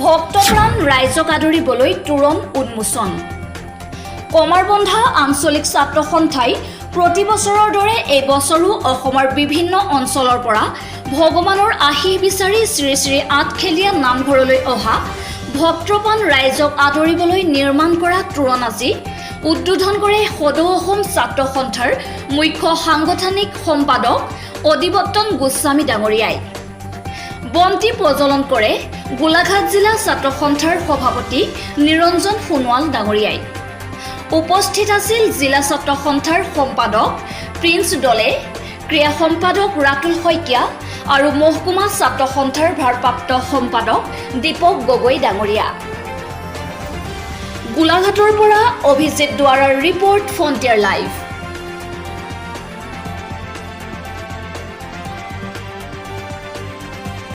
ভক্তপ্ৰাণ ৰাইজক আদৰিবলৈ তোৰণ উন্মোচন। কমাৰবন্ধা আঞ্চলিক ছাত্ৰ সন্থাই প্ৰতি বছৰৰ দৰে এই বছৰো অসমৰ বিভিন্ন অঞ্চলৰ পৰা ভগৱানৰ আশীষ বিচাৰি শ্ৰী শ্ৰী আঠখেলীয়া নামঘৰলৈ অহা ভক্তপ্ৰাণ ৰাইজক আদৰিবলৈ নিৰ্মাণ কৰা তোৰণ আজি উদ্বোধন কৰে সদৌ অসম ছাত্ৰ সন্থাৰ মুখ্য সাংগঠনিক সম্পাদক অধিবৰ্তন গোস্বামী ডাঙৰীয়াই। বন্তি প্ৰজ্বলন কৰে গোলাঘাট জিলা ছাত্ৰ সন্থাৰ সভাপতি নিৰঞ্জন সোণোৱাল ডাঙৰীয়াই। উপস্থিত আছিল জিলা ছাত্ৰ সন্থাৰ সম্পাদক প্ৰিন্স দলে, ক্ৰীড়া সম্পাদক ৰাতুল শইকীয়া আৰু মহকুমা ছাত্ৰ সন্থাৰ ভাৰপ্ৰাপ্ত সম্পাদক দীপক গগৈ ডাঙৰীয়া। গোলাঘাটৰ পৰা অভিজিত দুৱাৰাৰ ৰিপৰ্ট, ফ্ৰণ্টিয়াৰ লাইভ।